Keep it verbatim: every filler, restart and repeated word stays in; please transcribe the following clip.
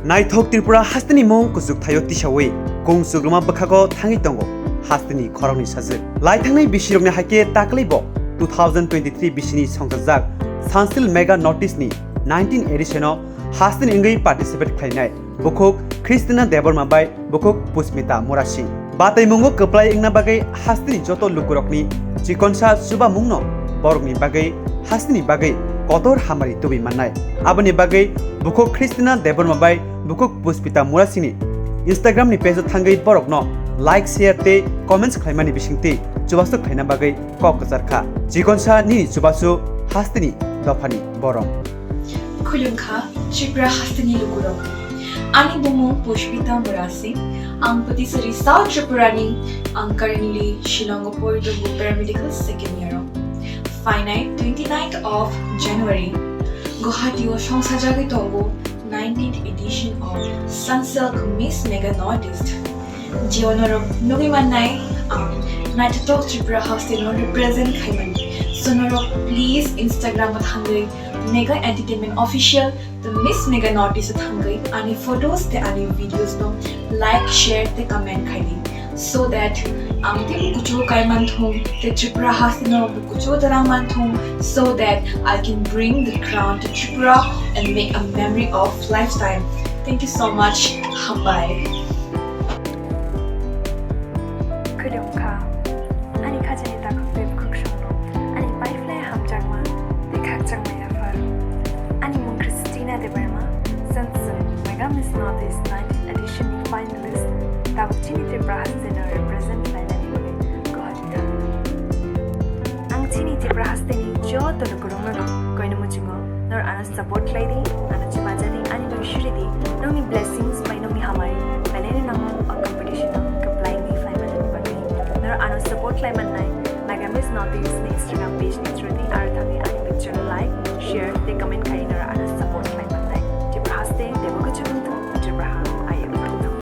Naithok Tripura hasteni mung kuchuk thaio tisawi kung chugruma bwkhago thangwi tongo hasteni khoroknwi sajwk. Laithangnai bisirokni haikhe taklaibo two thousand twenty-three bisini songchajak Sansil Mega North East ni nineteen edition o hasteni wngwi participate khlainai bukhuk Christina Debbarma bai bukhuk Puspita Murasing. Bataimungo kwplai wngna bagwi hasteni joto lukurokni chikonsa chubamungno borokni bagwi hasteni bagwi kotor hamari tubui mannai. Aboni bagwi bukhuk Christina Debbarma bai bukhuk Puspita Murasingni Instagram ni page o thangwi borokno like, share tei comments khlaimani bisingtwi chubachu khlaina bagwi kok kwchar kha. Chikonsa nini chubachu hasteni dophani borok. Khulumkha Tripura hasteni lukurok. Ani bumung Pushpita Murasing. Ang Patisari South Tripura ni. Ang currently Shillong o pori tongo paramedical second year o. Phainai twenty-ninth of January Guwahati o songsajagwi tongo nineteenth edition of Sunsilk Miss Mega Northeast. Jio norok nugwi mannai ang naithothok Tripura hasteni represent khaimani. So norok please Instagram o thangwi Mega Entertainment Official the Miss Mega Northeast o thangwi ani photos tei ani videos no like, share tei comment khaidi. So that ang tei bukuchu kaimanthung tei Tripura hasteni bukuchu darang manthung, so that I can bring the crown to Tripura and make a memory of lifetime. Thank you so much. Hambai. Khulumkha. Ani khajani takhuk tei bukhuk songno, ani paiphlai hamjakma tei khakchangma yaphar. Ani mung Christina Debbarma, Sunsilk Mega Miss Northeast nineteenth edition ni finalist, tabuk chini Tripura hasteni represent khlainani bagwi Guwahati thang. Ang chini Tripura hasteni joto lukurokno koino muchungo, nor ano support khlai di, ano chumajadi, ani bai suri di. Nokni blessings bai nokni hamari belai no nango o competition o kwplai wngwi phai mani bagwi. Nor ano support khlai mannai Mega Miss Northeast ni Instagram page ni through di, aro thangwi ani picture no like, share tei comment khai nor ano